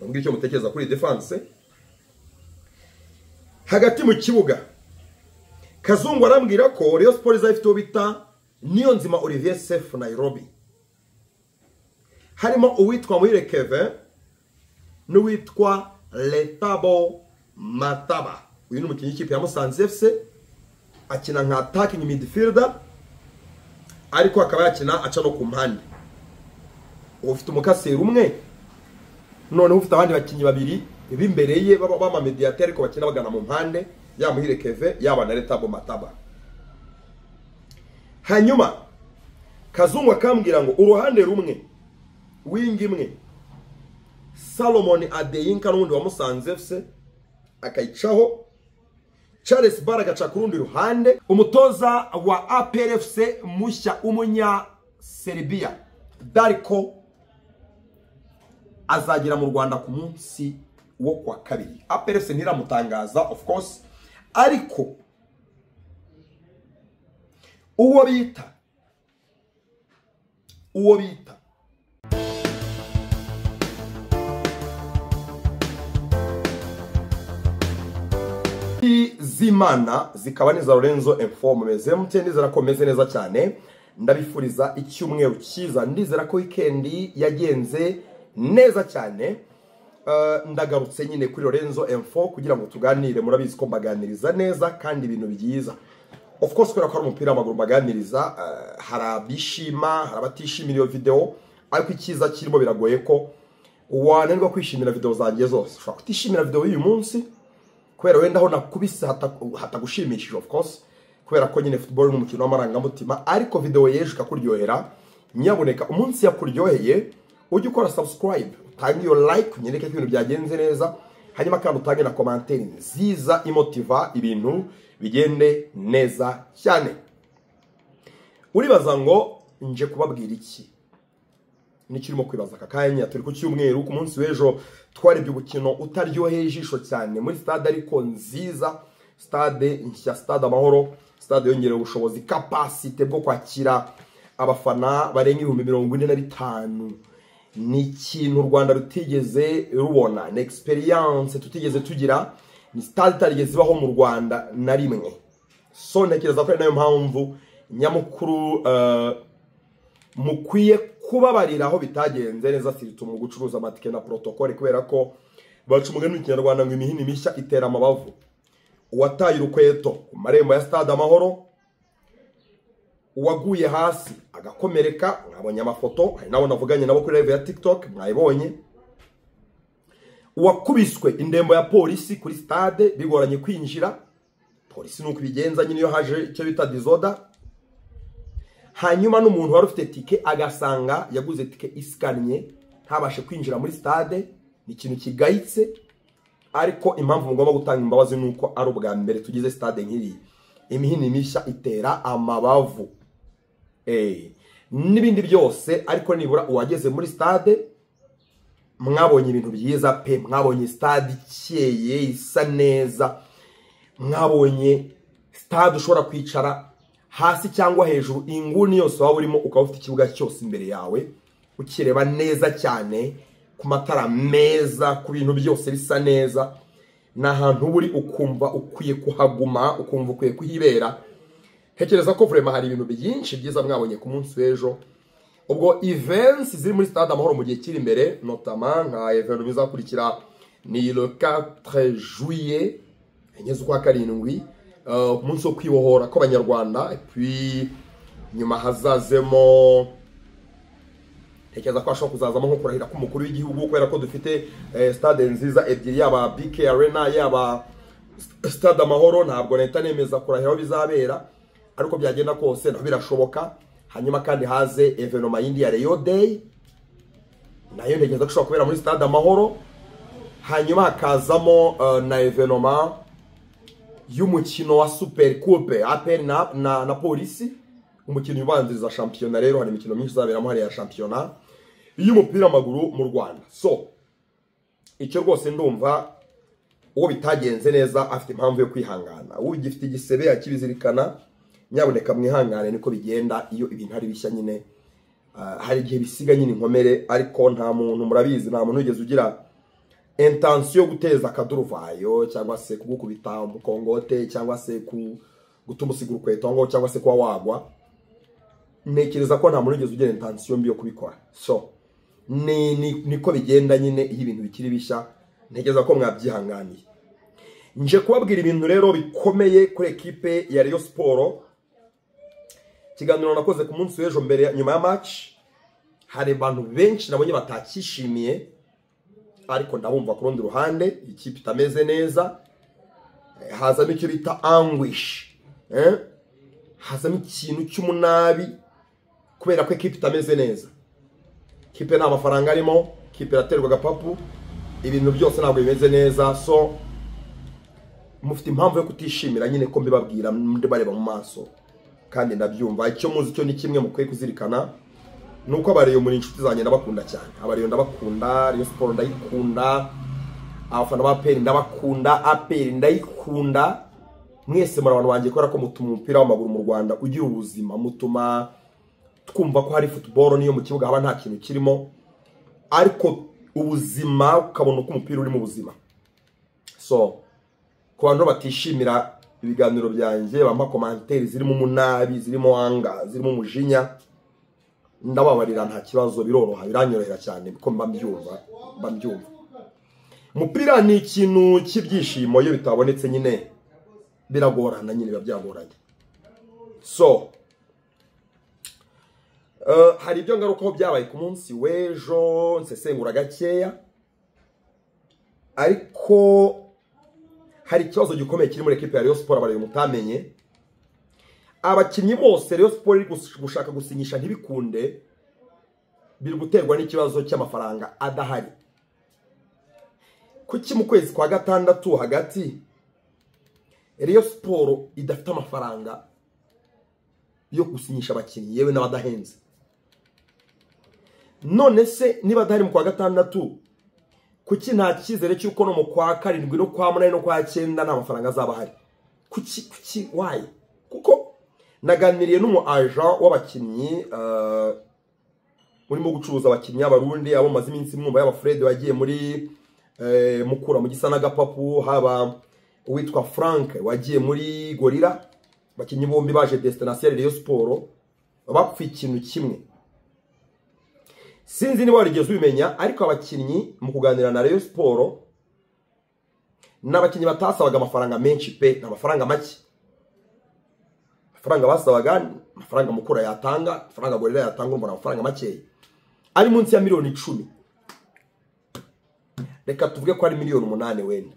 Mbwira icyo mutekereza kuri defense. Hagati mu kibuga Kazungu arambwira ko Rayon Sports izaba ifite uwo bita Niyonzima Olivier Sefu Nairobi, harimo uwitwa Muhire Kevin n'uwitwa Letabo Mataba. Uyu ni umukinnyi w'ikipe ya Musanze FC, akina nka attacking midfielder ariko akaba yakina aca no ku mpande. Ufite umukaseri umwe, noneho ufite abandi bakinnyi babiri b'imbere ye b'ama mediateur ariko bakina bagana mu mpande, yaba Muhire Kevin yaba na Letabo Mataba. Hanyuma Kazungu akambwira ngo uruhande rumwe, wing imwe, Salomon Adeyinka n'undi wa Musanze FC akayicaho, Charles Baraka agaca ku rundi ruhande. Umutoza wa APR FC mushya umunya Serbia Darko azagera mu Rwanda ku munsi wo kwa kabiri. APR FC ntiramutangaza of course, ariko uwo bita z'Imana zikaba ni za Lorenzo Info. Mumeze mute? Ndizera ko meze neza cyane, ndabifuriza icyumweru cyiza, ndizera ko weekend yagenze neza cyane. Ndagarutse nyine kuri Lorenzo Info kugira ngo tuganire. Murabizi ko mbaganiriza neza kandi ibintu byiza. Of course kubera ko ari umupira w'amaguru mbaganiriza, hari abishima, hari abatishimira iyo video, ariko icyiza kirimo biragoye ko wananirwa kwishimira video zanjye zose. Ushobora kutishimira video y'uyu munsi kubera wenda aho nakubise hatagushimishije, of course, kubera ko nyine football ni umukino w'amarangamutima, ariko video yeje ikakuryohera. Nyaboneka umunsi yakuryoheye ujye ukora subscribe, utange iyo like, unyereke ko ibintu byagenze neza, hanyuma kandi utange na commentaire nziza imotiva ibintu bigende neza cyane. Uribaza ngo nje kubabwira iki? Nikirimo kwibaza aka kanya, turi ku cyumweru, ku munsi w'ejo twarebye umukino utaryoheye ijisho cyane muri stade ariko nziza, stade nshya, stade Amahoro, stade yongerewe ubushobozi, capacity bwo kwakira abafana barenga 45,000. Ni ikintu u Rwanda rutigeze rubona, ni experience tutigeze tugira, ni stade itarigeze ibaho mu Rwanda na rimwe. So ntekereza ko ari nayo mpamvu nyamukuru mukwiye kubabarira aho bitagenze neza, siritu mu gucuruza amatike na protocole, kubera ko baca umugani mu Kinyarwanda ngo imihini mishya itera amabavu. Uwataye urukweto ku marembo ya stade Amahoro, uwaguye hasi agakomereka, mwabonye amafoto, hari nabo navuganye nabo kuri live ya TikTok mwayibonye, uwakubiswe indembo ya polisi kuri stade bigoranye kwinjira, polisi nuko ibigenza nyine iyo haje icyo bita disorder. Hanyuma n'umuntu wari ufite tike agasanga yaguze tike isikanye ntabashe kwinjira muri stade, ni ikintu kigayitse. Ariko impamvu mugomba gutanga imbabazi nuko ari ubwa mbere tugize stade nk'iri, imihini mishya itera amabavu n'ibindi byose, ariko nibura uwageze muri stade mwabonye ibintu byiza pe, mwabonye stade ikeye isa neza, mwabonye stade ushobora kwicara hasi cyangwa hejuru, inguni yose waba urimo ukaba ufite ikibuga cyose imbere yawe ukireba neza cyane, ku matara meza, ku bintu byose bisa neza. Ni ahantu uri ukumva ukwiye kuhaguma, ukumva ukwiye kuhibera. Ntekereza ko vraiment hari ibintu byinshi byiza mwabonye ku munsi w'ejo. Ubwo events ziri muri stade Amahoro mu gihe kiri imbere, notamment nka event bizakurikira ni le 4 juillet, enye z'ukwa karindwi, umunsi wo kwibohora kw'Abanyarwanda, et puis nyuma hazazemo, ntekereza ko ashobora kuzazamo nko kurahira k'umukuru w'igihugu, kubera ko dufite stade nziza ebyiri, yaba BK Arena yaba stade Amahoro. Ntabwo leta nemeza kurahira aho bizabera, ariko byagenda kose naho birashoboka. Hanyuma kandi haze evenoma yindi ya Rayon Day, nayo ntekereza ko ishobora kubera muri stade Amahoro. Hanyuma hakazamo na evenoma y'umukino wa Super Coupe APR na Polisi, umukino ubanziriza shampiyona. Rero hari imikino myinshi izaberamo hariya shampiyona y'umupira w'amaguru mu Rwanda. So icyo rwose ndumva uwo bitagenze neza afite impamvu yo kwihangana, ugifite igisebe akibizirikana, nyaboneka mwihangane, niko bigenda iyo ibintu ari bishya nyine. Hari igihe bisiga nyine inkomere, ariko nta muntu, murabizi, nta muntu wigeze ugira Intention yo guteza akaduruvayo cyangwa se kugukubita umukongote cyangwa se gutuma usiga urukweto ngo cyangwa se kuba wagwa, ntekereza ko nta muntu wigeze ugira intention mbi yo kubikora. So niko bigenda nyine iyo ibintu bikiri bishya, ntekereza ko mwabyihanganiye. Nje kubabwira ibintu rero bikomeye kuri ekipe ya Rayon Sport. Ikiganiro nakoze ku munsi w'ejo mbere nyuma ya match, hari abantu benshi nabonye batakishimiye, ariko ndabumva ku rundi ruhande ikipe itameze neza, hazamo icyo bita anguish, hazamo ikintu cy'umunabi kubera ko ekipe itameze neza. Ikipe nta mafaranga arimo, ikipe iraterwa agapapu, ibintu byose ntabwo bimeze neza. So mufite impamvu yo kutishimira nyine ko mbibabwira bareba mu maso, kandi ndabyumva. Icyo muzi cyo ni kimwe mukwiye kuzirikana, nuko abareyo muri inshuti zanjye ndabakunda cyane. Abareyo ndabakunda, Rayon Sport ndayikunda, abafana ba APR ndabakunda, APR ndayikunda. Mwese muri abantu banjye kubera ko mutuma umupira w'amaguru mu Rwanda ugira ubuzima, mutuma twumva ko hari football niyo mu kibuga haba nta kintu kirimo, ariko ubuzima ukabona uko umupira uri mu buzima. So ku bantu batishimira ibiganiro byanjye, bampa commentaire zirimo umunabi, zirimo anga, zirimo umujinya, ndababarira nta kibazo, biroroha, biranyorohera cyane ko mba mbyumva. Umupira ni ikintu cy'ibyishimo, iyo bitabonetse nyine biragorana, nyine biba byagoranye. So hari ibyo ngarukaho byabaye ku munsi w'ejo, nsesengura gakeya, ariko hari ikibazo gikomeye kiri muri ekipe ya Rayon Sport abareyo mutamenye. Abakinnyi bose Rayon Sport iri gushaka gusinyisha ntibikunde, biri guterwa n'ikibazo cy'amafaranga adahari. Kuki mu kwezi kwa gatandatu hagati Rayon Sport idafite amafaranga yo gusinyisha abakinnyi yewe n'abadahenze? None se niba adahari mu kwa gatandatu, kuki nta cyizere cy'uko no mu kwa karindwi no kwa munani no kwa cyenda nta mafaranga azaba ahari? Kuki why? Kuko naganiriye n'umu agent w'abakinnyi urimo gucuruza abakinnyi b'Abarundi, abo maze iminsi mwumva, yaba Fred wagiye muri Mukura mu gisa n'agapapu, haba uwitwa Frank wagiye muri Gorilla. Abakinnyi bombi baje destination Rayon Sport, bapfa ikintu kimwe. Sinzi niba warigeze ubimenya, ariko abakinnyi mu kuganira na Rayon Sport n'abakinnyi batasabaga amafaranga menshi pe, n'amafaranga make. Amafaranga basabaga, amafaranga Mukura yatanga, amafaranga Gorilla yatanga, mbona amafaranga make ari munsi ya miliyoni 10. Reka tuvuge ko ari miliyoni 8 wenda.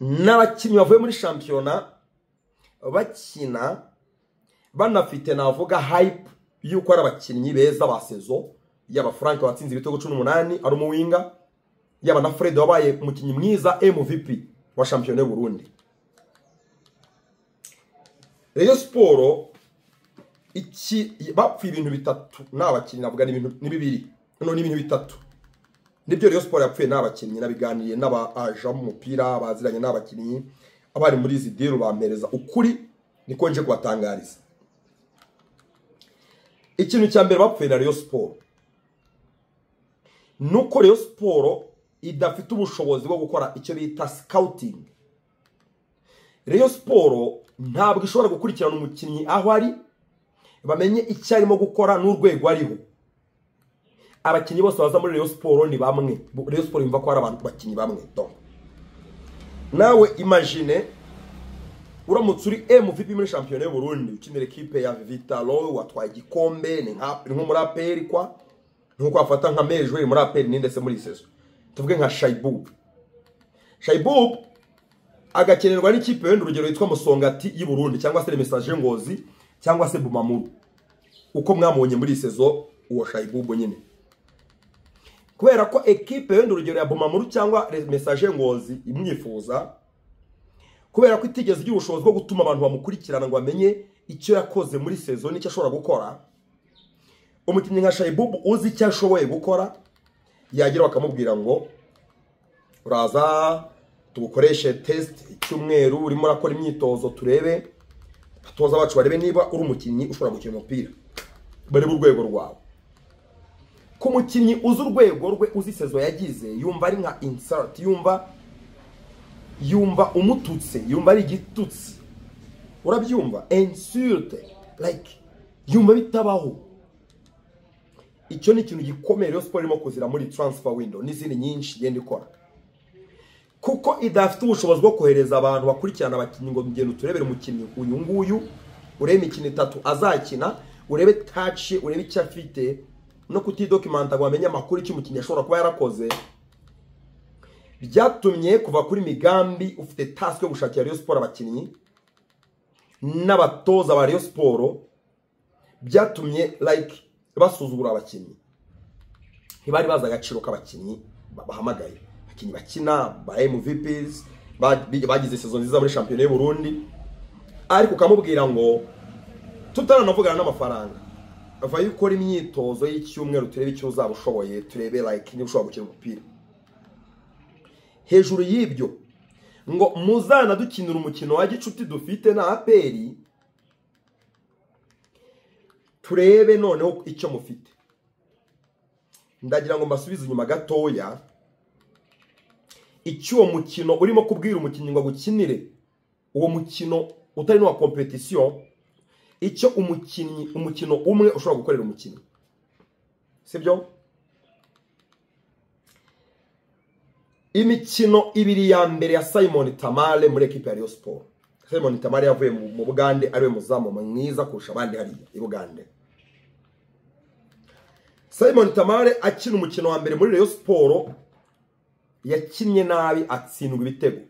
N'abakinnyi bavuye muri shampiyona bakina banafite navuga hype yuko ari abakinnyi beza ba saison, yaba Frank watsinze ibitego 18 ari umuwinga, yaba na Fred wabaye umukinnyi mwiza MVP wa shampiyona y'u Burundi. Rayon Sport iki bapfa ibintu bitatu n'abakinnyi, navuga n'ibintu ni bibiri, no ni ibintu bitatu nibyo Rayon Sport yapfuye n'abakinnyi. Nabiganiye n'aba agent mu mupira baziranye n'abakinnyi abari muri izi deal, bampereza ukuri niko nje kubatangariza. Ikintu cya mbere bapfuye na Rayon Sport nuko Rayon Sport idafite ubushobozi bwo gukora icyo bita scouting. Rayon Sport ntabwo ishobora gukurikirana umukinnyi aho ari, bamenye icyo arimo gukora n'urwego ariho. Abakinnyi bose baza muri Rayon Sport ni bamwe. Rayon Sport yumva ko ari abantu bakinnyi bamwe. Donc nawe imagine uramutse uri MVP muri shampiyona y'u Burundi, ukinira ekipe ya Vitalo, watwaye igikombe, ni nko muri APR kwa nkuko afata nka Mejwe muri APR ninde se muri saison, tuvuge nka Shaibub. Shaibub agakenerwa n'ikipe wenda urugero yitwa Musongati y'u Burundi cyangwa se Message Ngozi cyangwa se Bumamuru, uko mwamubonye muri saison uwo Shaibub nyine. Kubera ko ekipe wenda urugero ya Bumamuru cyangwa Message Ngozi imwifuza, kubera ko itigeze igira ubushobozi bwo gutuma abantu bamukurikirana ngo bamenye icyo yakoze muri saison n'icyo ashobora gukora, umukinnyi nka Shaibub uzi icyo ashoboye gukora yagira bakamubwira ngo uraza tugukoreshe test icyumweru urimo urakora imyitozo, turebe abatoza bacu barebe niba uri umukinnyi ushobora gukina umupira, barebe urwego rwawe. Ku mukinnyi uzi urwego rwe, uzi saison yagize, yumva ari nka insult, yumva umututse, yumva ari igitutsi. Urabyumva? Insulte, like yumva bitabaho. Icyo ni ikintu gikomeye Rayon Sport irimo kuzira muri transfer window n'izindi nyinshi igenda ikora, kuko idafite ubushobozi bwo kohereza abantu bakurikirana abakinnyi ngo ngende uturebere umukinnyi uyu nguyu, urebe imikino 3 azakina, urebe touch, urebe icyo afite, no kutidocumenta ngo bamenye amakuru icyo umukinnyi ashobora kuba yarakoze. Byatumye kuva kuri Migambi ufite task yo gushakira Rayon Sport abakinnyi n'abatoza ba Rayon Sport, byatumye like basuzugura abakinnyi. Ntibari bazi agaciro k'abakinnyi bahamagaye, abakinnyi bakina ba MVPs bagize saison nziza muri shampiyona y'u Burundi, ariko ukamubwira ngo tutaranavugana n'amafaranga, vayo ukora imyitozo y'icyumweru turebe icyo uzaba ushoboye, turebe like niba ushobora gukina umupira. Hejuru y'ibyo ngo muzana dukinira umukino wa gicuti dufite na APR, turebe noneho icyo mufite. Ndagira ngo mbasubize inyuma gatoya. Icyo uwo mukino urimo kubwira umukinnyi ngo agukinire, uwo mukino utari n'uwa competition, icyo umukinnyi, umukino umwe ushobora gukorera umukinnyi, sibyo? Imikino 2 ya mbere ya Simon Tamale muri equipe ya Rayon Sport. Simon Tamale yavuye mu Bugande, ariwe muzamu mwiza kurusha abandi hariya i Bugande. Simon Tamale akina umukino wa mbere muri Rayon Sport, yakinnye nabi atsindwa ibitego.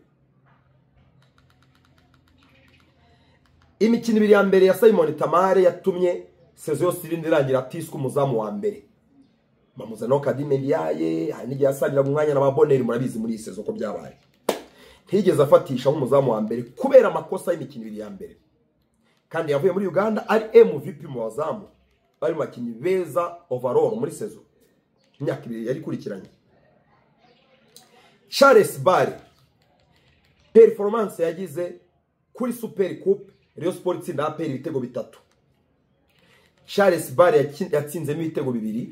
Imikino 2 ya mbere ya Simon Tamale yatumye saison yose irindi irangira atiswe umuzamu wa mbere. Bamuzanaho Kadime Ndiaye, hari n'igihe yasangira umwanya na Baboneri, murabizi muri iyi saison ko byabaye. Ntiyigeze afatisha nk'umuzamu wa mbere kubera amakosa y'imikino 2 ya mbere. Kandi yavuye muri Uganda ari MVP mu bazamu, bari mu bakinnyi beza overall muri saison. Imyaka 2 yari ikurikiranye. Charles Bare, performance yagize kuri Super Coupe, Rayon Sport itsinda APR ibitego 3. Charles Bare yatsinzemo ibitego 2.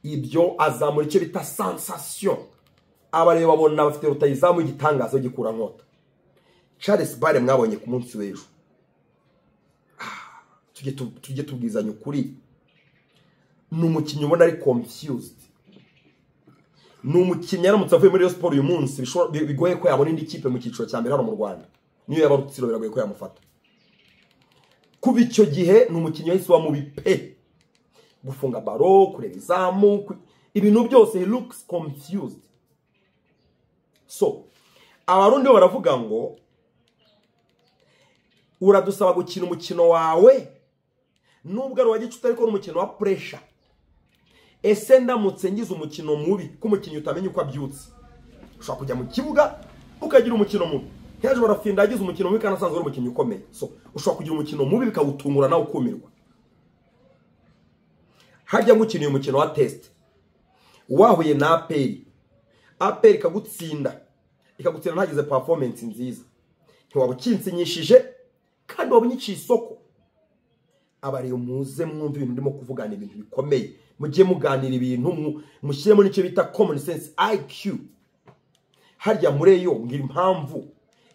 Ibyo azamura icyo bita sensation. Abareba babona bafite rutayizamu igitangazo gikura nkota. Charles Bare mwabonye ku munsi w'ejo. Tujye tubwizanya ukuri. Ni umukinnyi ubona ari confused. Ni umukinnyi yaramutse avuye muri Rayon Sport uyu munsi, bigoye ko yabona indi kipe mu cyiciro cya mbere hano mu Rwanda. Niyo yaba Rutsiro biragoye ko yamufata. Kuba icyo gihe ni umukinnyi wahise wa mubi pe. Gufunga baro, kureba izamu, ibintu byose he looks confused. So, abarundi bo baravuga ngo uradusaba gukina umukino wawe nubwo ari uwa gicuti ariko n'umukino wa pressure. Ese ndamutse ngize umukino mubi k'umukinnyi utamenya uko abyutse, ushobora kujya mu kibuga ukagira umukino mubi. Hejuru barafinda yagize umukino mubi kandi asanzwe ari umukinnyi ukomeye. So, ushobora kugira umukino mubi bikawutungura nawe ukumirwa. Harya ngukiniye umukino wa test, wahuye na APR, APR ikagutsinda, ntagize performance nziza, ntiwaba ukinsinyishije kandi waba unyiciye isoko. Abariyo muze mwumve ibintu ndimo kuvugana, ibintu bikomeye, mujye muganira ibintu mushyiremo n'icyo bita common sense IQ. Harya mureyo ngira impamvu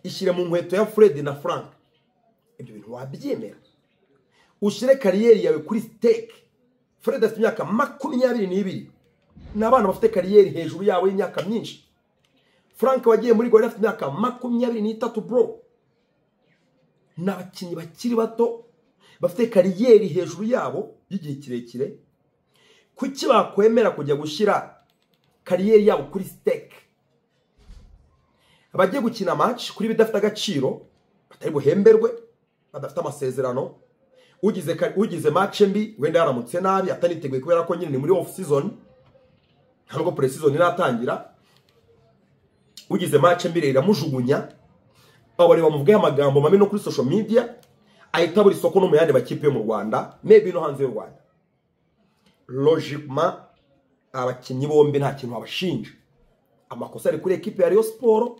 ishyire mu nkweto ya Fred na Frank, ibyo bintu wabyemera? Ushyire kariyeri yawe kuri stake. Fred afite imyaka 22, n'abana bafite kariyeri hejuru yawe y'imyaka myinshi. Frank wagiye muri Gorilla afite imyaka 23 bro. N'abakinnyi bakiri bato bafite kariyeri hejuru yabo y'igihe kirekire, kuki bakwemera kujya gushyira kariyeri yabo kuri stake? Abagiye gukina match kuri bidafite agaciro, batari buhemberwe, badafite amasezerano, ugize match mbi wenda yaramutse nabi ataniteguye kubera ko nyine ni muri off season, ntabwo pre season iratangira. Ugize match mbi rero iramujugunya, abari bamuvugaye amagambo mabi no kuri social media, ahita buri soko no mu yandi makipe yo mu Rwanda, maybe no hanze y'u Rwanda. Logiquement abakinnyi bombi nta kintu babashinja. Amakosa ari kuri equipe ya Rayon Sport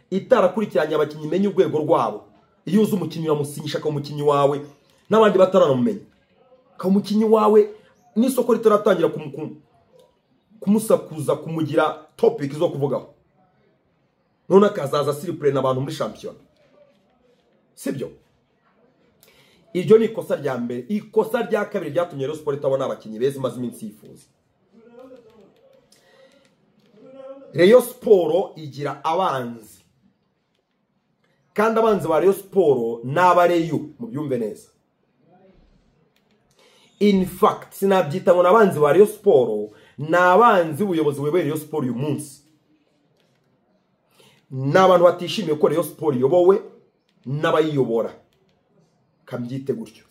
itarakurikiranye abakinnyi menye urwego rwabo. Iyo uzi umukinnyi uramusinyisha akaba umukinnyi wawe n'abandi bataranamumenya, akaba umukinnyi wawe N'isoko ritaratangira kumusakuza, kumugira topic zo kuvugaho, none akazaza surprendre abantu muri shampiyona, sibyo? Iryo ni ikosa rya mbere. Ikosa rya kabiri ryatumye Rayon Sport itabona abakinnyi beza imaze iminsi yifuza. Rayon Sport igira abanzi, kandi abanzi ba Rayon Sport ni abareyo, mubyumve neza. In fact, sinabyita ngo n'abanzi ba Rayon Sport, ni abanzi ubuyobozi buyoboye Rayon Sport uyu munsi. Ni abantu batishimiye ko Rayon Sport iyobowe n'abayiyobora, kabyite gutyo.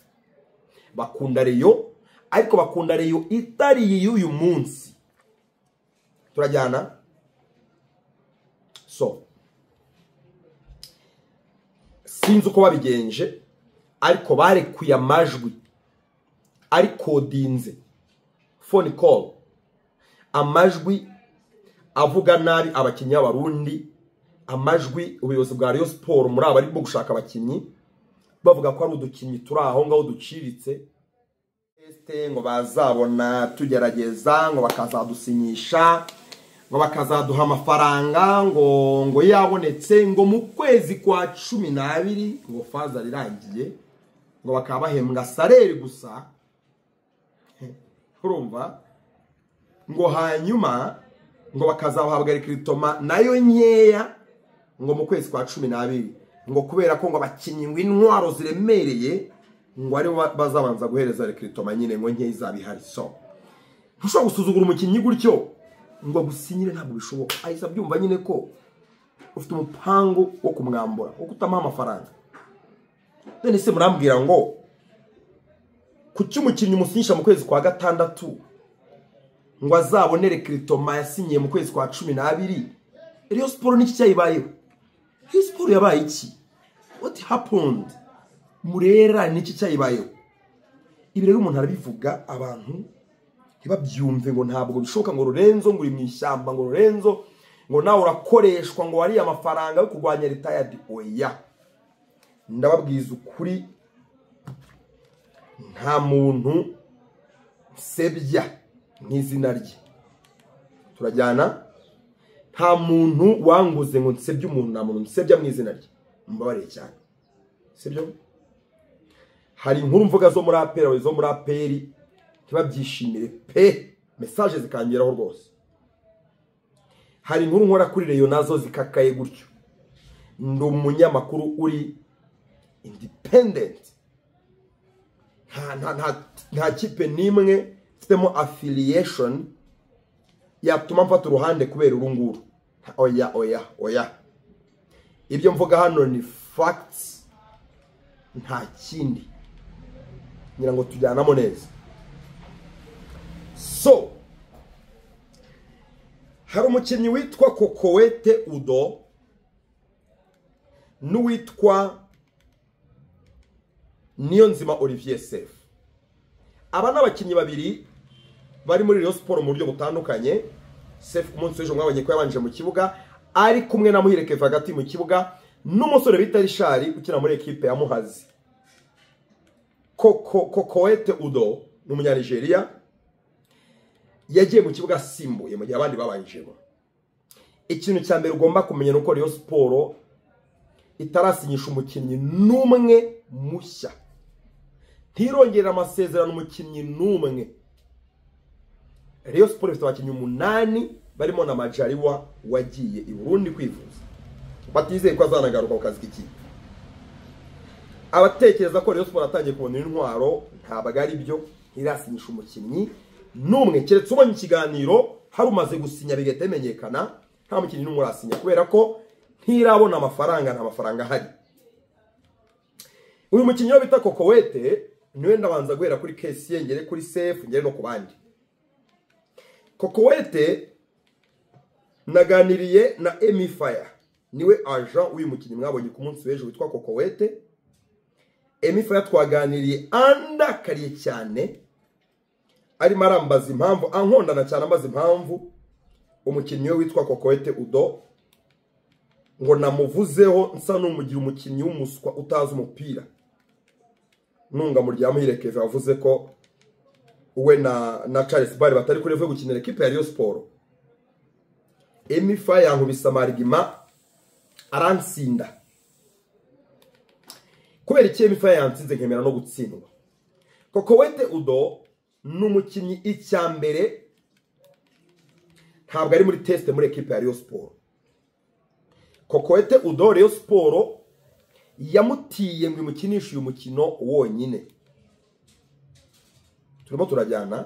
Bakunda Rayon, ariko bakunda Rayon itari y'uyu munsi. Turajyana? So sinzi uko babigenje, ariko barekuye amajwi arikodinze, phone call, amajwi avuga nabi abakinnyi b'Abarundi, amajwi ubuyobozi bwa Rayon Sport muri aba arimo gushaka abakinnyi bavuga ko ari udukinnyi turi aho ngaho duciritse, ngo bazabona tugerageza, ngo bakazadusinyisha, ngo bakazaduha amafaranga, ngo yabonetse, ngo mu kwezi kwa 12 ngo faza rirangiye, ngo bakaba bahembwa salaire gusa, urumva, ngo hanyuma ngo bakazabahabwa recruitment nayo nkeya ngo mu kwezi kwa 12, ngo kubera ko ngo abakinnyi ngo intwaro ziremereye ngo ari bazabanza guhereza recruitment nyine ngo nkeya izabihari. So ntushobora gusuzugura umukinnyi gutyo ngo gusinyire, ntabwo bishoboka. Ahise abyumva nyine ko ufite umupango wo kumwambura, wo kutamuha amafaranga. None se murambwira ngo kuki umukinnyi umusinyisha mu kwezi kwa 6 ngo azabone recruitment yasinyiye mu kwezi kwa 12? Rayon Sport niki cyayibayeho? Rayon Sport yabaye iki? What happened? Murera niki cyayibayeho? Ibi rero umuntu arabivuga abantu ntibabyumve, ngo ntabwo bishoboka, ngo Lorenzo ngo uri mu ishyamba, ngo Lorenzo ngo nawe urakoreshwa, ngo wariye amafaranga yo kurwanya retired. Oya, ndababwiza ukuri, nta muntu nsebya nk'izina rye. Turajyana? Nta muntu wanguze ngo nsebye umuntu, nta muntu nsebya mu izina rye, mbabarire cyane, sibyo? Hari inkuru mvuga zo muri APR, zo muri APR ntibabyishimire pe, message zikangeraho rwose. Hari inkuru nkora kuri Rayon nazo zikakaye gutyo. Ndi umunyamakuru uri independent, nta kipe nimwe mfitemo affiliation yatuma mfata uruhande kubera urunguru. Oya oya oya, ibyo mvuga hano ni facts, nta kindi, ngira ngo tujyanamo neza. So hari umukinnyi witwa Kokowete Udo n'uwitwa Niyonzima Olivier Sefu. Aba ni abakinnyi babiri bari muri Rayon Sport mu buryo butandukanye. Sefu ku munsi w'ejo mwabonye ko yabanje mu kibuga ari kumwe na Muhire Kevin hagati mu kibuga, n'umusore bita Richard ukina muri ekipe ya Muhazi. Kokowete Udo ni umunyanigeria, yagiye mu kibuga asimbuye mu gihe abandi babanjemo. Ikintu cya mbere ugomba kumenya nuko Rayon Sport itarasinyisha umukinnyi n'umwe mushya, ntirongera amasezerano umukinnyi n'umwe. Rayon Sport ifite abakinnyi 8 barimo na Majaliwa wagiye i Burundi kwivuza, batizeye ko azanagaruka ku kazi k'ikipe. Abatekereza ko Rayon Sport atangiye kubona intwaro ntabwo ari byo, ntirasinyisha umukinnyi n'umwe, keretse ubonye ikiganiro hari umaze gusinya bigahita bimenyekana. Nta mukinnyi n'umwe urasinya kubera ko ntirabona amafaranga, nta mafaranga ahari. Uyu mukinnyi wo bita Kokowete niwe ndabanza guhera kuri Kesiye, ngere kuri Sefu, ngere no ku bandi. Kokowete naganiriye na Emi Fire, niwe agent w'uyu mukinnyi mwabonye ku munsi w'ejo witwa Kokowete. Emi Fire twaganiriye andakariye cyane, arimo arambaza impamvu, ankondana cyane ambaza impamvu umukinnyi we witwa Kokowete Udo ngo namuvuzeho nsa n'umugira umukinnyi w'umuswa utazi umupira. Nunga mu rya Muhire Kevin wavuze ko we na Charles Bari batari kuri level yo gukinira ekipe ya Rayon Sport. Emi Fire yankubise amarigima aransinda. Kubera iki Emi Fire yansinze nkemera no gutsindwa? Kokowete Udo ni umukinnyi icya mbere ntabwo ari muri test muri ekipe ya Rayon Sport. Kokowete Udo Rayon Sport yamutiye ngo imukinishe uyu mukino wonyine. Turimo turajyana.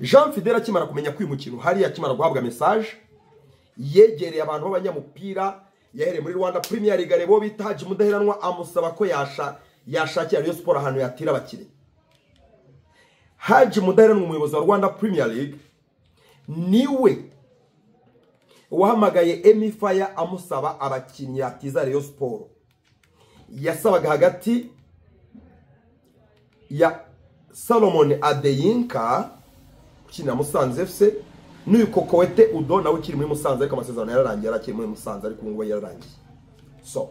Jean Fidele akimara kumenya ko uyu mukino hari, akimara guhabwa message, yegereye abantu b'abanyamupira, yahereye muri Rwanda Premier League arebo bita Haji Mudaheranwa, amusaba ko yashakira Rayon Sport ahantu yatira abakinnyi. Haji Mudaheranwa, umuyobozi wa Rwanda Premier League, niwe wahamagaye Emi Fire amusaba abakinnyi yatiza Rayon Sport. Yasabaga hagati ya Salomon Adeyinka ukinira Musanze FC n'uyu Kokowete Udo nawe ukiri muri Musanze, ariko amasezerano yararangiye, arakiri muri Musanze ariko ngubu yararangiye. So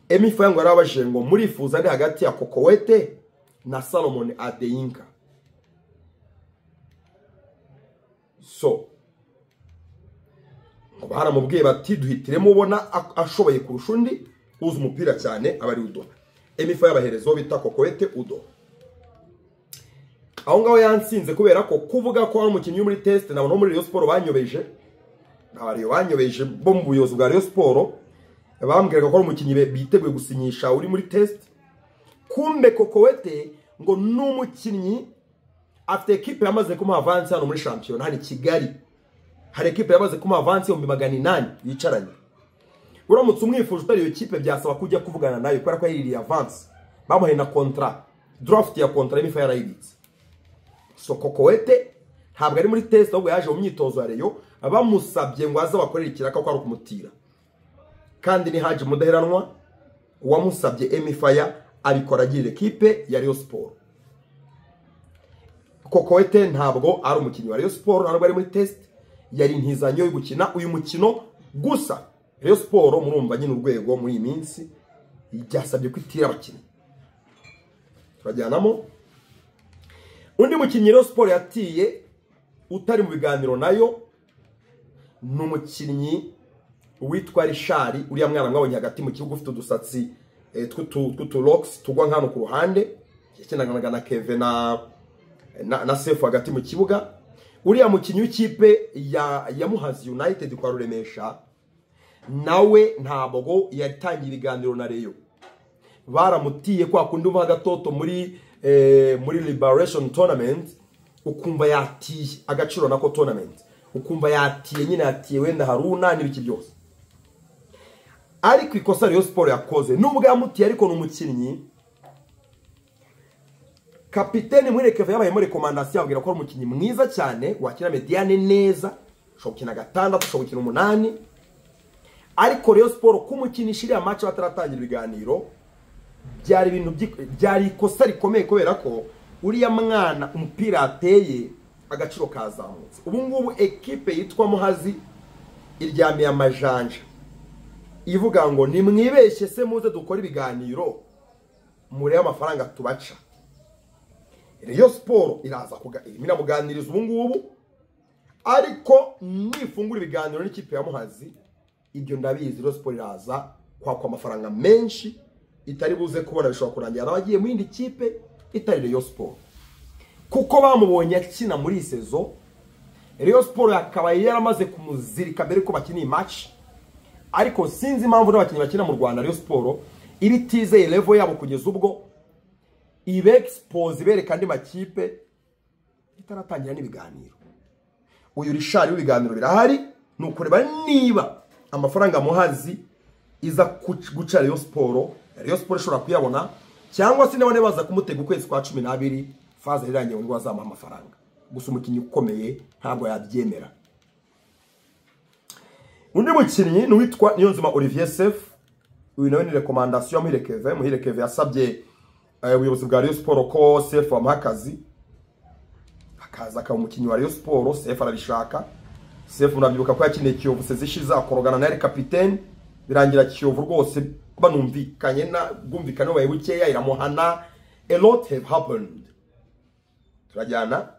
Emi Fire ngo yarabajije ngo murifuza ndi hagati ya Kokowete na Salomon Adeyinka. So ngo baramubwiye bati duhitiremo ubona ashoboye kurusha undi uzi umupira cyane aba ari Udo. Emi Fire abaherezo bita Kokowete Udo. Aho ngaho yansinze kubera ko kuvuga ko ari umukinnyi muri test na bo muri Rayon Sport banyobeje, abariyo banyobeje bo mu buyobozi bwa Rayon Sport bambwiraga ko ari umukinnyi biteguye gusinyisha uri muri test. Kumbe Kokowete ngo n'umukinnyi afite ekipe yamaze kumuha avance hano muri shampiyona hano i Kigali. Hari ekipe yamaze kumuha avance 800,000 yicaranye. Uramutse umwifuje utari iyo kipe byasaba kujya kuvugana nayo kubera ko yiririye avance. Bamuhaye na contrat, draft ya contrat Emi Fire yarayibitse. So Kokowete ntabwo ari muri test, ahubwo yaje mu myitozo ya Rayon bamusabye ngo aze bakorere ikiraka ko ari kumutira. Kandi ni Haji Mudaheranwa wamusabye Emi Fire abikora agirira ekipe ya Rayon Sport. Kokowete ntabwo ari umukinnyi wa Rayon Sport, ntabwo ari muri test, yari intizanyo yo gukina uyu mukino gusa. Rayon Sport murumva nyine urwego muri iyi minsi byasabye kwitira abakinnyi. Turajyanamo. Undi mukinnyi Rayon Sport yatiye utari mu biganiro nayo ni umukinnyi witwa Richard, uriya mwana mwabonye hagati mu kibuga ufite udusatsi tw'utu locks tugwa nkano ku ruhande, yakinanaga na Kevin na Sefu hagati mu kibuga. Uriya mukinnyi w'ikipe ya Muhazi United kwa Ruremesha nawe ntabwo yatangiye ibiganiro na Rayon. Baramutiye kwa kundi umva gatoto muri Liberation Tournament, ukumva yatiye agaciro nako tournament, ukumva yatiye nyine yatiye wenda Haruna n'ibiki byose. Ariko ikosa Rayon Sport yakoze nubwo yamutiye, ariko n'umukinnyi kapiteni Murekeve yabaye muri recommandation abwira ko ari umukinnyi mwiza cyane wakina mediane neza, ushobora gukina gatandatu, ushobora gukina umunani. Ariko Rayon Sport kumukinisha iriya match bataratangira ibiganiro byari ibintu byari ikosa rikomeye kubera ko uriya mwana umupira ateye agaciro kazamutse. Ubu ngubu ekipe yitwa Muhazi iryamiye amajanja ivuga ngo nimwibeshye se muze dukora ibiganiro murebe amafaranga tubaca. Rayon Sport iraza iramuganiriza ubu ngubu, ariko nifungura ibiganiro n'ikipe ya Muhazi ibyo ndabizi Rayon Sport iraza kwakwa amafaranga menshi itari buze kubona, bishobora kurangira abagiye mu yindi kipe itari Rayon Sport. Kuko bamubonye akina muri sezo, Rayon Sport yakabaye yaramaze kumuzirika mbere ko bakina iyi match. Ariko sinzi impamvu n'abakinnyi bakina mu Rwanda Rayon Sport ibitizeye level yabo kugeza ubwo ibe expose bereka andi makipe itaratangira n'ibiganiro. Uyu Richard w'ibiganiro birahari, ni ukureba niba amafaranga Muhazi iza guca Rayon Sport, Rayon Sport ishobora kuyabona, cyangwa se nabone baza kumutega ukwezi kwa 12 faze irangiye ngo azamuha amafaranga. Gusa umukinnyi ukomeye ntabwo yabyemera. Undi mukinnyi ni witwa Niyonzima Olivier Sef, uyu nawe ni recommandation Muhirekeve. Muhirekeve yasabye ubuyobozi bwa Rayon Sport ko Sef amuha akazi, akaza akaba umukinnyi wa Rayon Sport. Sef arabishaka. Sef murabyibuka ko yakiniye Kiyovu sezishize akorogana na kapitene, birangira Kiyovu rwose banumvikanye na bwumvikane baye bukeya iramuhana. A lot have happened. Turajyana.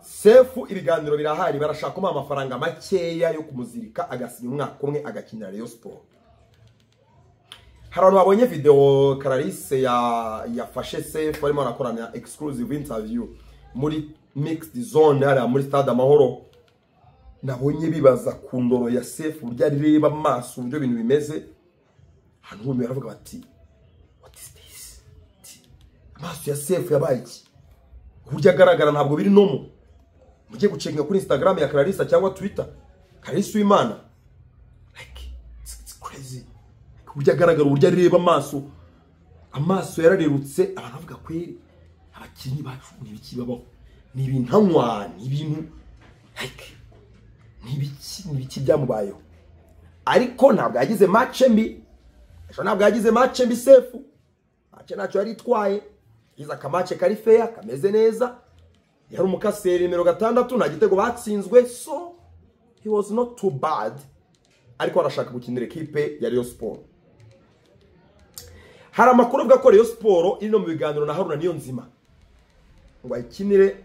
Sefu ibiganiro birahari, barashaka kumuha amafaranga makeya yo kumuzirika agasinya umwaka umwe agakinira Rayon Sport. Hari abantu babonye video Clarisse yafashe Sefu barimo barakorana exclusive interview muri mixed zone hariya muri Stade Amahoro. Nabonye bibaza ku ndoro ya Sefu, uburyo areba amaso, uburyo ibintu bimeze. Ahantu bumiwe baravuga bati what is this? Amaso ya Sefu yabaye iki? Uburyo agaragara ntabwo biri normal. Mujye gucekinga kuri Instagram ya Clarisse cyangwa Twitter, Clarisse Uwimana. Like it's crazy. Uburyo agaragara, uburyo areba amaso, amaso yararerutse. Abantu bavuga kweri abakinnyi bacu ni ibiki babaho, ni ibintu anywa, ni ibintu like ni ibiki byamubayeho. Ariko ntabwo yagize match mbi, ejo ntabwo yagize match mbi Sefu. Match ntacyo yari itwaye, yagize akamace kari fair, kameze neza. Yari umukaseri nimero 6, nta gitego batsinzwe, so he was not too bad. Ariko arashaka gukinira ekipe ya Rayon Sport. Hari amakuru avuga ko Rayon Sport iri no mu biganiro na Haruna Niyonzima ngo ayikinire,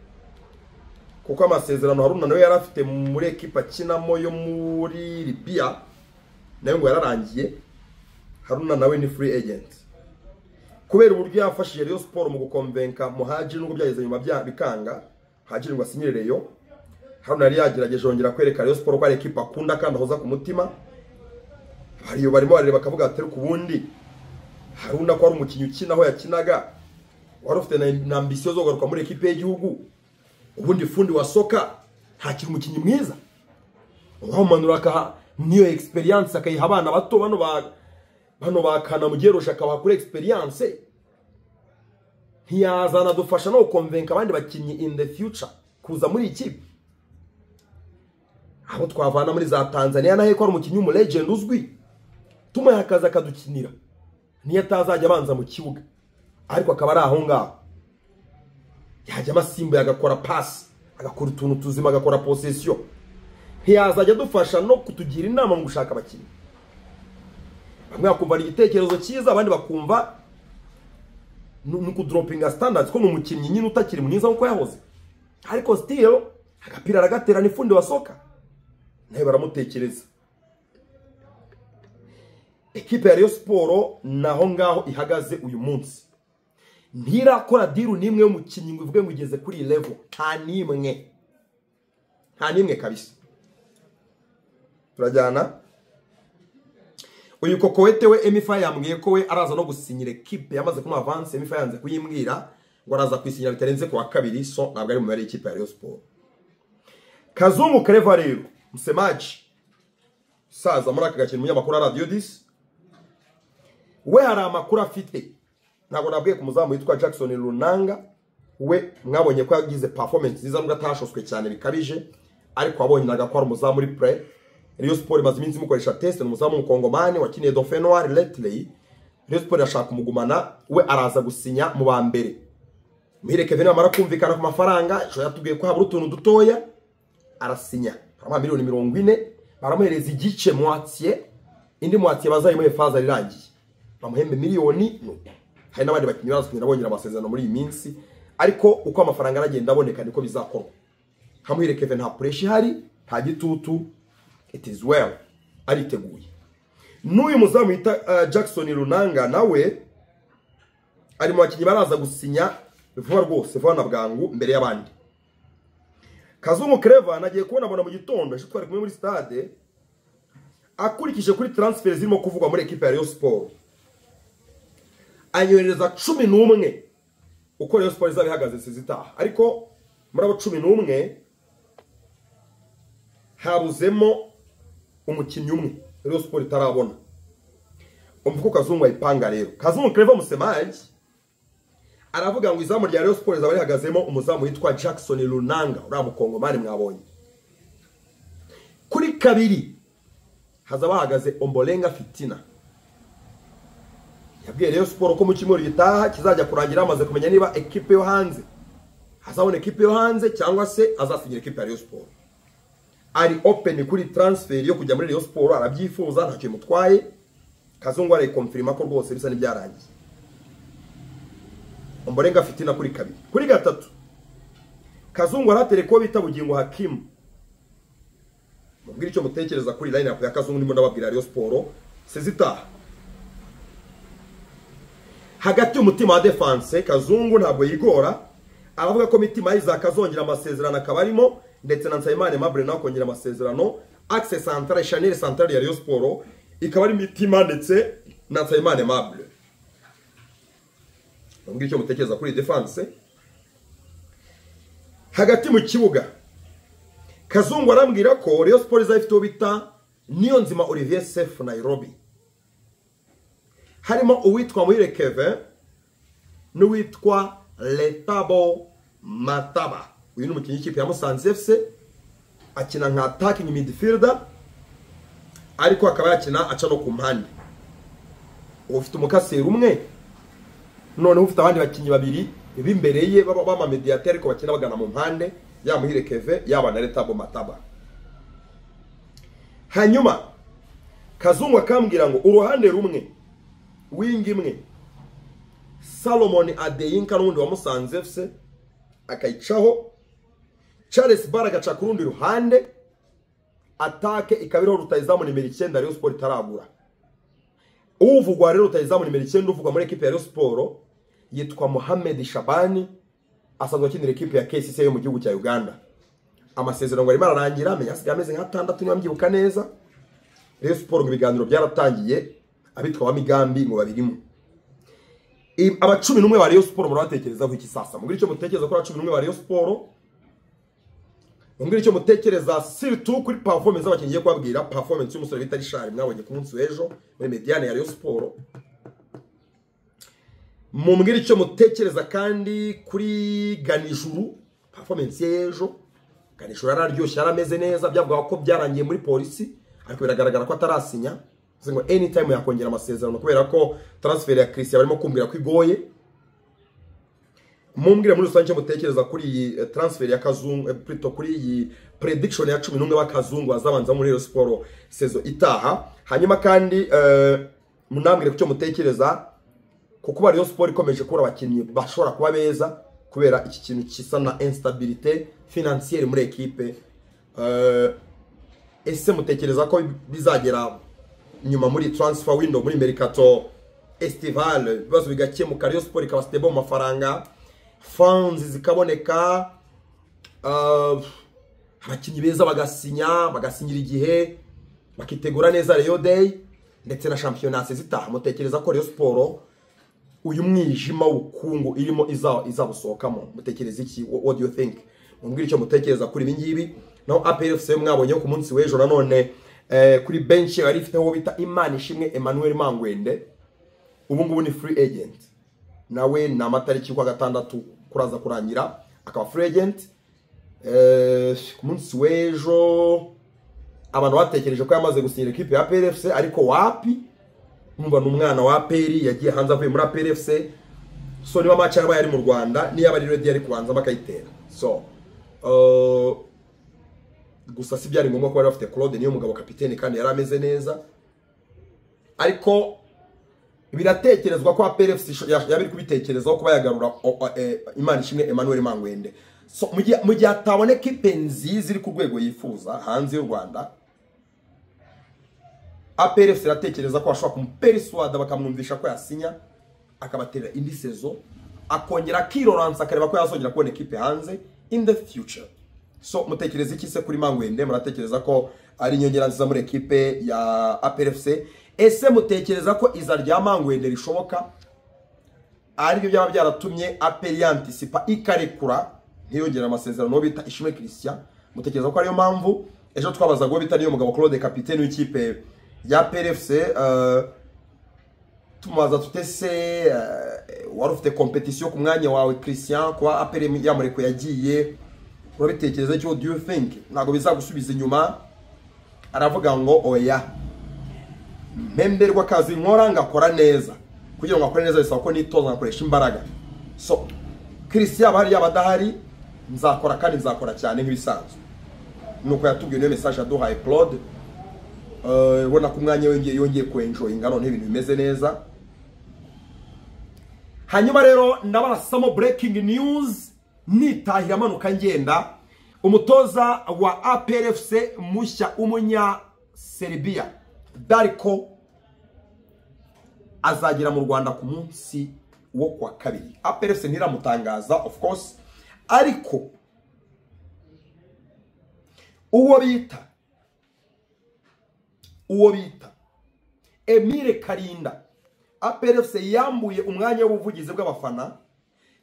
kuko amasezerano Haruna nawe yari afite muri ekipe akinamo yo muri Libya nayo ngo yararangiye. Haruna nawe ni free agent. Kubera uburyo yafashije Rayon Sport mu gukonvenka Muhajiri, nubwo byageze nyuma bikanga Muhajiri ngo asinyire Rayon, Haruna yari yagerageje yongera kwereka Rayon Sport ko ari ekipe akunda kandi ahoza ku mutima. Hariyo barimo bareba bakavuga ati ku bundi Haruna ko ari umukinnyi ukina aho yakinaga, wari ufite na ambition zo kugaruka muri ekipe y'igihugu, ubundi fundi wa soka ntakiri umukinnyi mwiza, wamanura akaha niyo experience akayiha abana bato bano bakana mugerosha akabaha kuri experience, ntiyazana dufasha no gukonvenka abandi bakinnyi in the future kuza muri ikipe. Abo twavana muri za Tanzania nahe ko ari umukinnyi w'umu legend uzwi, tumuha akazi akadukinira, niyo atazajya abanza mu kibuga ariko akaba ari aho ngaho, yajya amasimbo agakora pass, agakora utuntu tuzima, agakora possession, ntiyazajya adufasha no kutugira inama mu gushaka abakinnyi. Bamwe bakumva igitekerezo cyiza, abandi bakumva ni kudropinga standards ko ni umukinnyi nyine utakiri mwiza nkuko yahoze, ariko still agapira aragatera, ni fundi wa soka, nawe baramutekereza. Ekipe ya Rayon Sport naho ngaho ihagaze uyu munsi, ntirakora deal n'imwe y'umukinnyi ngo ivuge ngo igeze kuri iyi level, nta n'imwe, nta n'imwe kabisa. Turajyana. Uyu Kokowete we Emifa yambwiye ko we araza no gusinyira ekipe, yamaze kumuha avance. Emifa yanze kuyimbwira ngo araza kwisinyira bitarenze ku wa kabiri, so ntabwo ari mu mibare y'ikipe ya Rayon Sport. Kazungu Clever rero msemaji saza muri aka gakino, umunyamakuru wa Radio 10, we hari amakuru afite. Ntabwo nabwiye ku muzamu witwa Jackson Lunanga, we mwabonye ko yagize performance nziza nubwo atashoswe cyane bikabije, ariko wabonye ko ari umuzamu muri pre. Rayon Sport imaze iminsi imukoresha test, ni umuzamu w'umukongomani wakiniye Dauphin Noir lately. Rayon Sport irashaka kumugumana, we araza gusinya mu ba mbere. Muhire Kevin amara kumvikana ku mafaranga, ejo yatubwiye ko habura utuntu dutoya, arasinya. Baramuha miliyoni 40, baramuhereza igice moitié, indi moitié bazayimuhe faza rirangiye, bamuhembe miliyoni. Hari n'abandi bakinnyi baza bongera amasezerano muri iyi minsi, ariko uko amafaranga aragenda aboneka niko bizakorwa. Muhire Kevin nta pressure ihari, nta gitutu, it is well, ariteguye. N'uyu muzamu wita Jackson Lunanga nawe ari mu bakinnyi baraza gusinya vuba rwose, vuba na bwangu mbere y'abandi. Kazungu Clever nagiye kubona mu gitondo ejo twari kumwe muri stade, akurikije kuri transfer zirimo kuvugwa muri ekipe ya Rayon Sport, anyohereza 11 uko Rayon Sport izaba ihagaze sizitaha. Ariko muri abo 11 habuzemo umukinnyi umwe Rayon Sport itarabona. Umvuko Kazungu ayipanga rero. Kazungu Clever musemaji aravuga ngo izamu rya Rayon Sport izaba rihagazemo umuzamu witwa Jackson Lunanga, uriya mukongomani mwabonye. Kuri kabiri hazaba hahagaze Ombolenga Fitina. Yabwiye Rayon Sport ko mu cyumweru gitaha kizajya kurangira amaze kumenya niba ekipe yo hanze azabona ekipe yo hanze cyangwa se azasinyira ekipe ya Rayon Sport. Ari open kuri transfer yo kujya muri Rayon Sport, arabyifuza ntacyo bimutwaye. Kazungu arayikonfirma ko rwose bisa n'ibyarangiye. Ombolenga Fitina kuri 2. Kuri 3 Kazungu aratere ko bita Bugingo Hakimu. Mubwire icyo mutekereza kuri line up ya Kazungu, ndimo ndababwira Rayon Sport sezita. Hagati y'umutima wa defense Kazungu ntabwo yigora, aravuga ko Mitima Isaac azongera amasezerano akabarimo, ndetse na Nsabimana Aimable nawe akongera amasezerano. Axe centrale, Chanel centrale ya Rayon Sport ikaba ari Mitima ndetse na Nsabimana Aimable. Mubwire icyo mutekereza kuri defense. Hagati mu kibuga Kazungu arambwira ko Rayon Sport izafite bita Niyonzima Olivier Sef Nairobi, harimo uwitwa Muhire Kevin n'uwitwa Letabo Mataba. Uyu ni umukinnyi w'ikipe ya Musanze FC, akina nka attacking midfielder ariko akaba yakina aca no ku mpande. Ufite umukaseri umwe, noneho ufite abandi bakinnyi babiri b'imbere ye baba mediateur ariko bakina bagana mu mpande, ya Muhire Kevin yaba na Letabo Mataba. Hanyuma Kazungu akambwira ngo uruhande rumwe, wing imwe, Salomon Adeyinka n'undi wa Musanze FC akayicaho, Charles Baraka aca ku rundi ruhande, atake ikabiriho rutayizamu nimero 9 Rayon Sport itaragura. Uvugwa rero rutayizamu nimero 9 uvugwa muri equipe ya Rayon Sport yitwa Mohamed Shabani, asanzwe akinira equipe ya KCC yo mu gihugu cya Uganda. Amasezerano arimo ararangira, amenya asigaye ameze nka 6 niba mbyibuka neza. Rayon Sport ngo ibiganiro byaratangiye, abitwa ba Migambi ngo babirimo. Aba 11 ba Rayon Sport murabatekereza ko iki sasa? Mubwire icyo mutekereza ko 11 ba Rayon Sport. Mubwire icyo mutekereza surtout kuri performance abakinnyi kubabwira performance y'umusore bita Richard mwabonye ku munsi w'ejo muri mediane ya Rayon Sport. Mubwire icyo mutekereza kandi kuri Ganijuru, performance y'ejo. Ganijuru yararyoshye, yarameze neza, byavuga ko byarangiye muri polisi ariko biragaragara ko atarasinya. Ngo anytime yakongera amasezerano kubera ko transfer ya Christian barimo kumbwira ko igoye. Mumbwire muri rusange mutekereza kuri iyi transfer ya Kazungu, plutôt kuri iyi prediction ya 11 ba Kazungu azabanza muri Rayon Sport saison itaha. Hanyuma kandi munambwire ku cyo mutekereza kuko Rayon Sport ikomeje kubura abakinnyi bashobora kuba beza kubera iki kintu kisa na instabilité financière muri equipe. Ese mutekereza ko bizagera nyuma muri transfer window muri mercato estival ibibazo bigakemuka, Rayon Sport ikaba stable mu mafaranga, funds zikaboneka, abakinnyi beza bagasinya, bagasinyira igihe, bakitegura neza Rayon Day ndetse na championnat zitaha? Mutekereza ko Rayon Sport uyu mwijima w'ubukungu irimo izabusohokamo? Mutekereza iki? What do you think? Mumbwire icyo mutekereza kuri ibi ngibi. Naho APR FC mwabonye ku munsi w'ejo nanone kuri bench yari ifite bita Imana Ishimwe Emmanuel Mangwende, ubu ngubu ni free agent, nawe na matariki kwa 6 kuraza kurangira akaba free agent. Ku munsi w'ejo abantu batekereje ko yamaze gusinyira equipe ya APR FC, ariko wapi, umva n'umwana wa APR yagiye hanze avuye muri APR FC. So niba match yaba yari mu Rwanda niba ari ready yari kubanza bakayitera. So gusa si byari ngombwa ko bari bafite Claude niyo mugabo kapitene kandi yari ameze neza, ariko biratekerezwa ko APR FC yabiri kubitekerezaho kuba yagarura Imana Ishimwe Emmanuel Mangwende. So mu gihe ataboneka ikipe nziza iri ku rwego yifuza hanze y'u Rwanda, APR FC iratekereza ko bashobora kumupersuada bakamwumvisha ko yasinya, akabatera indi saison, akongera akiroransa akareba ko yazongera kubona ikipe hanze in the future. So mutekereza iki se kuri Mangwende? Muratekereza ko ari inyongera nziza muri ekipe ya APR FC? Ese mutekereza ko iza rya Mangwende rishoboka, aribyo byaba byaratumye APR yantisipa ikarekura ntiyongera amasezerano bita Ishimwe Christian? Mutekereza ko ariyo mpamvu ejo twabazaga uwo bita niyo mugabo Claude kapitene w'ikipe ya APR FC, tumubaza tutese wari ufite competition ku mwanya wawe Christian, kuba APR yamurekuye yagiye, urabitekereza cyo? Do you think ntabwo bizagusubiza inyuma? Aravuga ngo oya, mpemberwa akazi nkora ngakora neza, kugira ngo akore neza bisaba ko nitoza ngakoresha imbaraga. So Christian yaba hari yaba adahari nzakora kandi nzakora cyane nk'ibisanzwe. Nuko yatubwiye niyo message yaduhaye Claude. Ubona ko umwanya yongeye kwenjoyinga none ibintu bimeze neza. Hanyuma rero ndabarasamo breaking news, nitahira amanuka ngenda. Umutoza wa APR FC mushya umunya Serbia Darko azagera mu Rwanda ku munsi wo kwa kabiri. APR FC ntiramutangaza of course, ariko uwo bita Emile Karinda, APR FC yambuye umwanya w'ubuvugizi bw'abafana.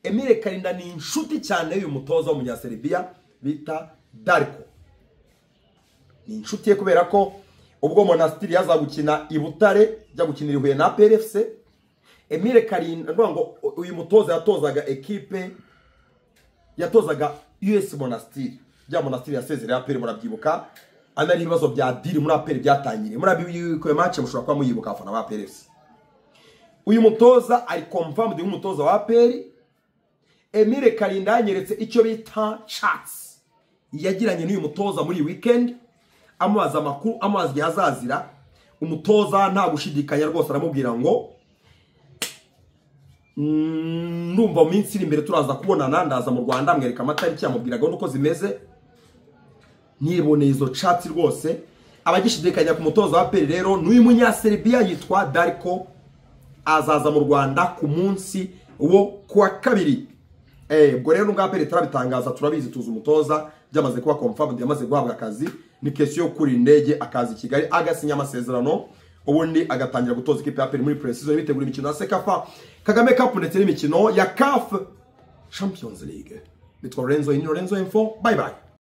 Emile Karinda ni inshuti cyane y'uyu mutoza w'umunyaserbia bita Darko. Ni inshuti ye kubera ko ubwo Monastir yaza gukina i Butare jya gukinira Huye na APR FC, Emile Karinda ngo uyu mutoza yatozaga ekipe, yatozaga US Monastir. Bya Monastir yasezereye APR murabyibuka, anari ibibazo bya deal muri APR byatangiriye. Murabyibuka match mushobora kuba muyibuka abafana ba APR FC. Uyu mutoza ari confirmed nk'umutoza wa APR. Emile Karinda yanyeretse icyo bita chats yagiranye n'uyu mutoza muri weekend, amubaza amakuru, amubaza igihe azazira. Umutoza nta gushidikanya rwose aramubwira ngo ndumva mu minsi iri imbere turaza kubonana, ndaza mu Rwanda, amwereka amatariki, amubwira gahunda uko zimeze. Niboneye izo chats rwose. Abagishidikanya ku mutoza wa APR rero n'uyu munyaserbia yitwa Darko azaza mu Rwanda ku munsi wo kuwa kabiri. Ubwo rero nubwo APR turabitangaza, turabizi, tuzi umutoza, byamaze kuba confirmed, yamaze guhabwa akazi. Ni question yo kuri indege akaza i Kigali agasinya amasezerano, ubundi agatangira gutoza ikipe ya APR muri pre-season bitegura imikino ya CECAFA Kagame Cup ndetse n'imikino ya CAF Champions League. Nitwa Lorenzo, ni Lorenzo Info. Bye bye.